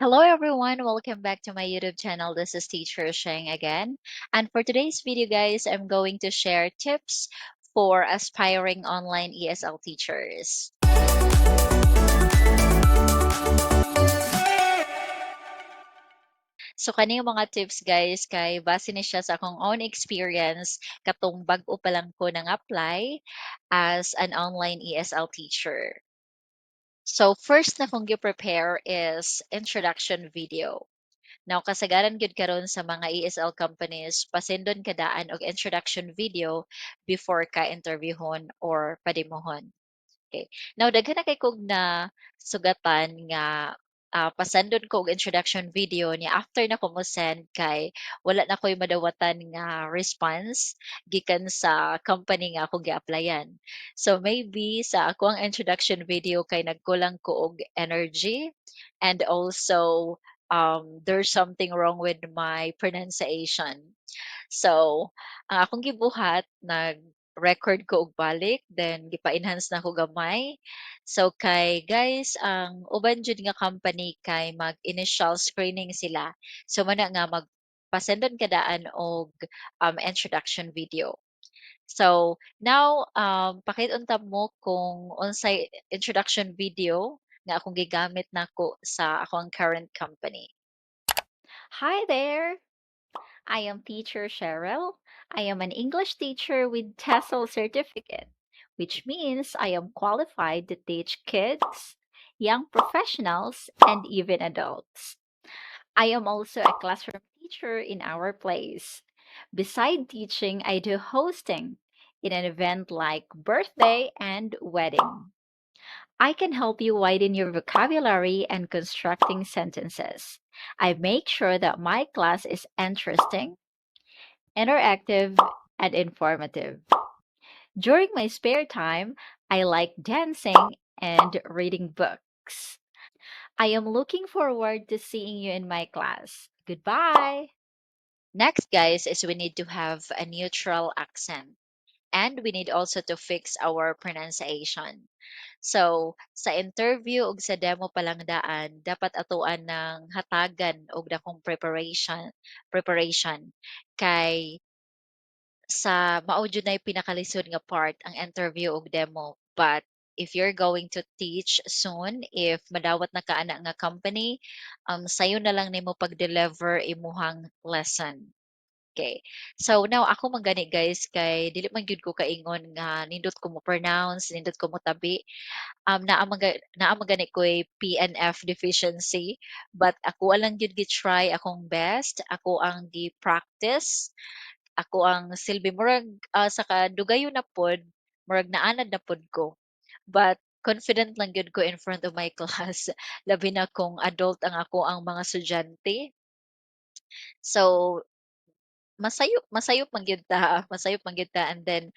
Hello everyone, welcome back to my YouTube channel. This is Teacher Sheng again. And for today's video, guys, I'm going to share tips for aspiring online ESL teachers. So kaning mga tips, guys, kay base ni siya sa akong own experience katong bag-o pa lang ko nang apply as an online ESL teacher. So first na kong gi-prepare is introduction video. Now, kasagaran gyud karon sa mga ESL companies, pasendon ka daan og introduction video before ka interviewhon or pademohon. Okay. Now, daghan na kay kog na sugatan nga pasendon ko og introduction video niya, after na ko mo-send kay wala na ko'y madawatan nga response gikan sa company nga akong gi-applyan. So maybe sa akoang introduction video kay nagkulang ko og energy and also there's something wrong with my pronunciation. So, ang akong gibuhat, nag-record ko og balik, then gipa-enhance nako gamay. So kay guys, ang uban jud nga company kay mag-initial screening sila. So mao na nga magpasendon ka daan og introduction video. So now, pakit unta mo kung unsay introduction video nga akong gigamit nako sa akoang current company. Hi there! I am Teacher Cheryl. I am an English teacher with TESOL certificate, which means I am qualified to teach kids, young professionals, and even adults. I am also a classroom teacher in our place. Beside teaching, I do hosting in an event like birthday and wedding. I can help you widen your vocabulary and constructing sentences. I make sure that my class is interesting, interactive, and informative. During my spare time, I like dancing and reading books. I am looking forward to seeing you in my class. Goodbye. Next, guys, is we need to have a neutral accent. And we need also to fix our pronunciation. So, sa interview ug sa demo pa lang daan, dapat atoan ng hatagan og dakong preparation kay sa mao jud nay pinakalisod nga part, ang interview ug demo. But if you're going to teach soon, if madawat na ka ana nga company, sayo na lang nimo pag-deliver imuhang lesson. Okay. So now, ako man gani, guys, kay dili man gyud ko kaingon nga nindot ko mo pronounce, nindot ko motabi. Naa man gani ko'y PNF deficiency, but ako lang gyud gi-try akong best, ako ang gi-practice, ako ang silbi murag sa kadugayon na pod, murag naanad na pod ko. But confident lang gyud ko in front of my class, labi na kung adult ang ako ang mga estudyante. So masayop masayop man gyud ta, masayop man gyud ta, and then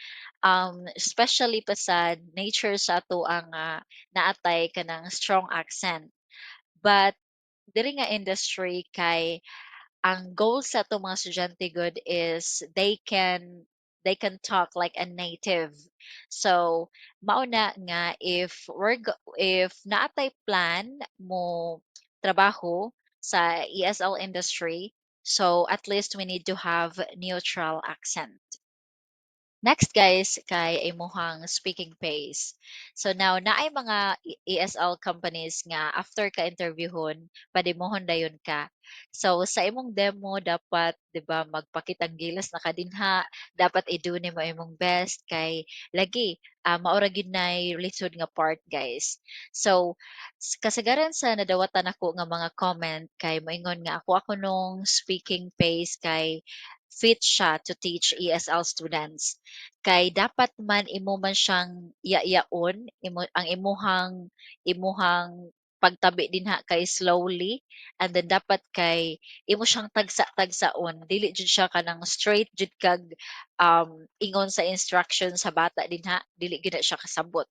especially pa sa nature sa ato ang naa tay kanang strong accent. But diri nga industry kay ang goal sa atong mga estudyante gud is they can talk like a native. So mao na nga if naa tay plan mo trabaho sa ESL industry, so at least we need to have neutral accent. Next, guys, kay imuhang speaking pace. So now, naay mga ESL companies nga after ka interviewhon, pademohon dayon ka. So sa imong demo dapat, 'di ba, magpakitang gilas na ka dinha, dapat i-do nimo imong best kay lagi mao ra gyud nay lisod nga part, guys. So kasagaran sa nadawatan nako nga mga comment kay moingon nga ako nung speaking pace kay fit siya to teach ESL students. Kay dapat man imo man siyang yayaon, imo ang imuhang pagtabi dinha kay slowly, and then dapat kay imo siyang tagsa-tagsaon, dili jud siya kanang straight jud kag ingon sa instruction sa bata dinha, dili gyud na siya kasabot.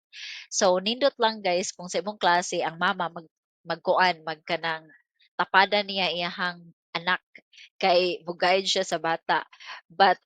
So nindot lang, guys, kung sa imong klase ang mama magkuan, magkanang tapada niya iyahang Anak kay mo-guide siya sa bata. But,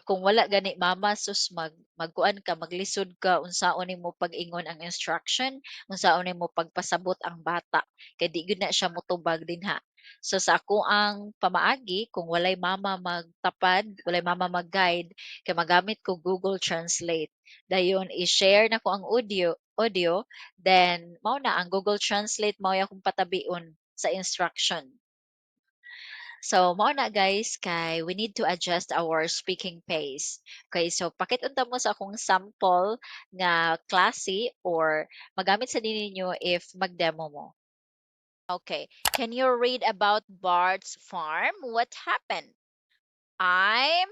kung wala gani mama, sus, magkuan ka, maglisod ka unsaon nimo pag-ingon ang instruction, unsaon nimo pagpasabot ang bata kay di gyud na siya motubag dinha. So sa akoang pamaagi, kung walay mama magtapad, walay mama mag-guide, kay magamit ko Google Translate. Dayon i-share nako ang audio audio then mao na ang Google Translate mao'y akong patabion sa instruction. So mao na, guys, kay we need to adjust our speaking pace. Okay, so pakit-unta mo sa akong sample nga klase or magamit sa ninyo if mag-demo mo. Okay, can you read about Bart's farm? What happened? I'm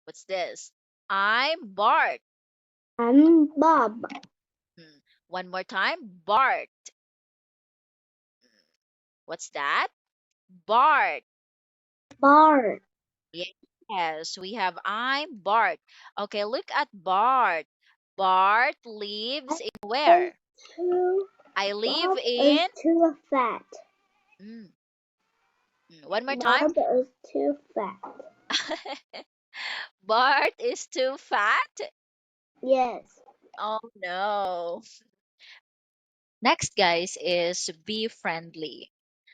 What's this? I'm Bart. I'm Bob. One more time, Bart. What's that? Bart. Bart. Yes, we have "I'm Bart." Okay, look at Bart. Bart lives in where? Too I live Bob is in too fat. One more time. Bob is too fat. Bart is too fat? Yes. Oh no. Next, guys, is be friendly.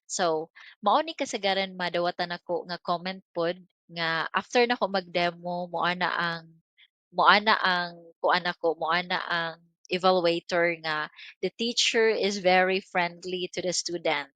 So, mao ni kasagaran madawatan nako nga comment pod nga after nako mag-demo, moana ang kuan nako, moana ang evaluator nga the teacher is very friendly to the student.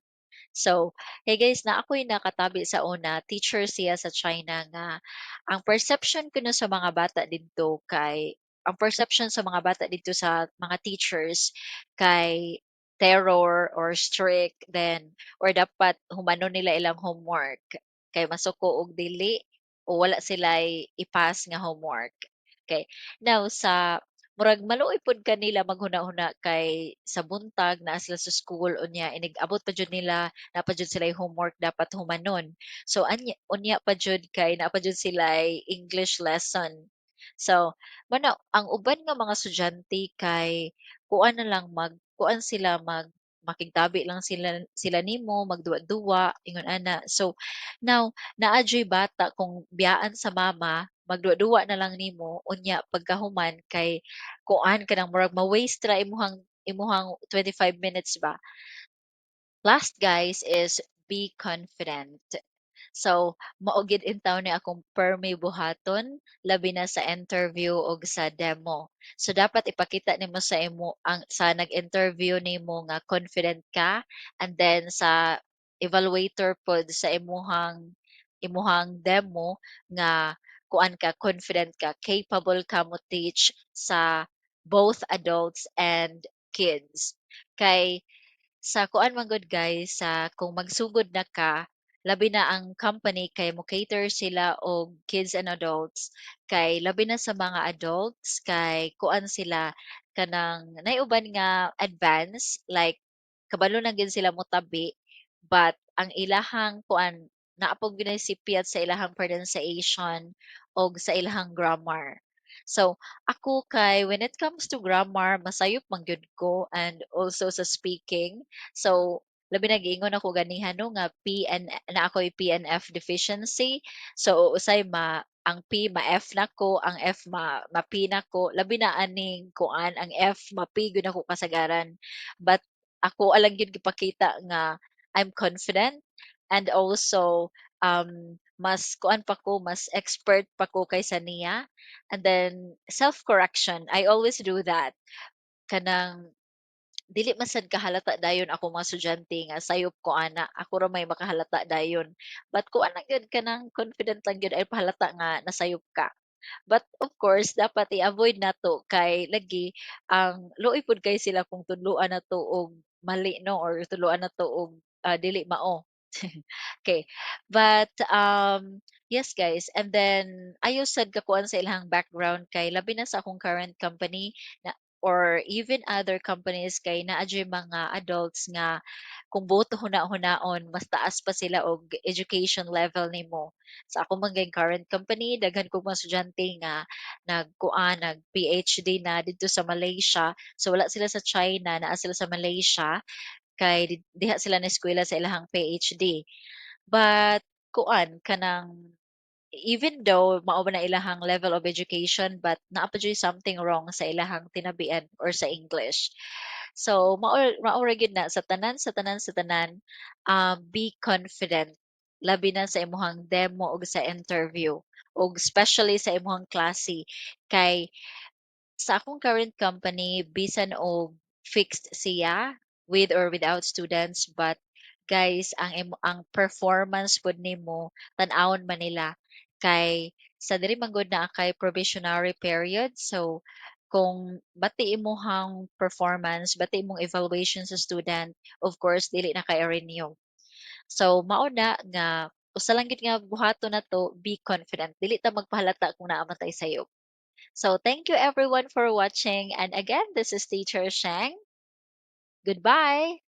So, hey guys, naa ko'y nakatabi sa una, teacher siya sa China nga ang perception kuno sa mga bata didto kay ang perception sa mga bata didto sa mga teachers kay terror or strict, then or dapat humanon nila ilang homework kay masuko og dili o wala sila'y i-pass nga homework. Okay. Now sa murag maluoy pod kanila maghuna-huna kay sa buntag naa sila sa school, unya inig-abot pa jud nila naa pa jud sila'y homework dapat humanon. So anya unya pa jud kay naa pa jud sila'y English lesson. So mao na ang uban nga mga estudyante kay kuan na lang, magkuan sila, makigtabi lang sila nimo, magduwa-duwa ingon ana. So now naa juy bata kung biyaan sa mama, magduwa-duwa na lang nimo, unya pagkahuman kay kuan kanang murag ma-waste ra imuhang 25 minutes ba. Last, guys, is be confident. So mao gid intawon ni akong permi buhaton, labi na sa interview ug sa demo. So dapat ipakita nimo sa imo ang sa nag-interview nimo nga confident ka, and then sa evaluator pod sa imuhang demo nga kuan ka, confident ka, capable ka mo teach sa both adults and kids. Kay sa kuan man gud, guys, sa kung magsugod na ka, labi na ang company kay mo-cater sila og kids and adults, kay labi na sa mga adults kay kuan sila, kanang naay uban nga advance, like kabalo na gyud sila motabi, but ang ilahang kuan naa pa gyud sipyat sa ilahang pronunciation og sa ilahang grammar. So ako kay when it comes to grammar, masayop man gyud ko, and also sa speaking. So labi na giingon ako ganiha, no, nga P and naa ko'y P and F deficiency. So usay ma ang P ma-F nako, ang F ma-P nako, labi na aning kuan, ang F ma-P gyud nako kasagaran. But ako alang gyud gipakita nga I'm confident and also mas kuan pa ko, mas expert pa ko kaysa niya. And then self-correction, I always do that. Kanang dili man sad kahalata dayon ako mga estudyante nga sayop ko ana, ako ra may makahalata dayon. But kuan lang gyud, kanang confident lang gyud, ay pahalata nga nasayop ka. But of course dapat i-avoid nato kay lagi ang luoy pud kay sila kung tudloan nato og mali, no, or tudloan nato og dili mao. Okay. But yes, guys, and then ayaw sad kakuan sa ilang background kay labi na sa akong current company na or even other companies kay naa juy mga adults nga kung buot huna-hunaon mas taas pa sila og education level nimo. Sa ako man gayong current company, daghan kog mga estudyante nga nagkuan, nag-PhD na didto sa Malaysia. So wala sila sa China, naa sila sa Malaysia. Kay diha sila na-eskwela sa ilahang PhD. But kuan, kanang even though mao man na ilahang level of education, but naa pa juy something wrong sa ilahang tinabian or sa English. So mao ra gyud na sa tanan, sa tanan, sa tanan, be confident, labi na sa imong demo ug sa interview ug especially sa imong klase, kay sa akong current company, bisan og fixed siya with or without students, but guys, ang performance pud nimo tan-awon man nila, kay sa diri man gud naa kay probationary period. So kung bati imong performance, bati imong evaluation sa student, of course dili na ka i-renew. So mao na nga usa lang gyud nga buhaton nato, be confident, dili ta magpahalata kung naa man tay sayop. So thank you everyone for watching, and again, this is Teacher Sheng. Goodbye.